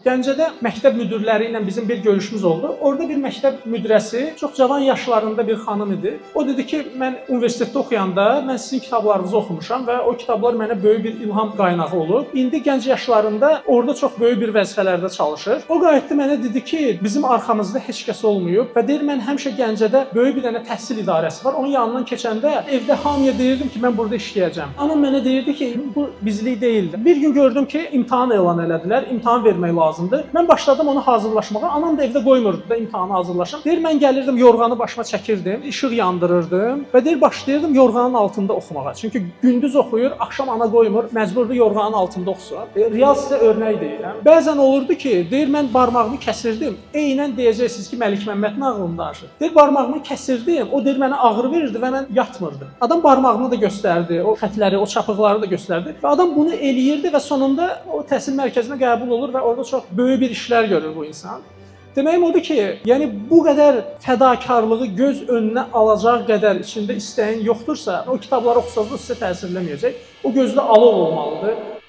Gəncədə məktəb müdirləri ilə bizim bir görüşümüz oldu. Orada bir məktəb müdirəsi çox cavan yaşlarında bir xanım idi. O dedi ki, mən universitetdə oxuyanda mən sizin kitablarınızı oxumuşam və o kitablar mənə böyük bir ilham qaynağı olub. İndi gənc yaşlarında orada çox böyük bir vəzifələrdə çalışır. O qayıtdı mənə dedi ki, bizim arxamızda heç kəs olmayıb və deyir mən həmişə Gəncədə böyük bir dənə təhsil idarəsi var. Onun yanından keçəndə evdə hamıya deyirdim ki, mən burada işləyəcəm. Anam mənə deyirdi ki, bu bizlik deyildi. Bir gün gördüm ki, imtahan elan elədilər, imtahan vermək lazımdır. Mən başladım onu hazırlaşmağa. Anam da evdə qoymurdu da imtahana hazırlaşım. Deyir mən gəlirdim, yorğanı başıma çəkirdim, işıq yandırırdım və deyir başlayırdım yorğanın altında oxumağa. Çünki gündüz oxuyur, axşam ana qoymur, məcburdur yorğanın altında oxusun. Real sizə örnək deyirəm. Bəzən olurdu ki, deyir mən barmağımı kəsirdim. Eynən deyəcəksiniz ki, Məlik Məmməd nağılını danışır. Deyir barmağımı kəsirdim, o deyir mənə ağrı verirdi və mən yatmırdım. Adam barmağını da göstərdi, o xətləri, o çapıqları da göstərdi və adam bunu eləyirdi və sonunda o təhsil mərkəzinə qəbul olur və orada çox böyük bir işlər görür bu insan. Deməyim odur ki, yəni bu qədər fədakarlığı göz önünə alacaq qədər içində istəyin yoxdursa, o kitabları oxusanız da sizə təsir eləməyəcək. O gözdə alov olmalıdır.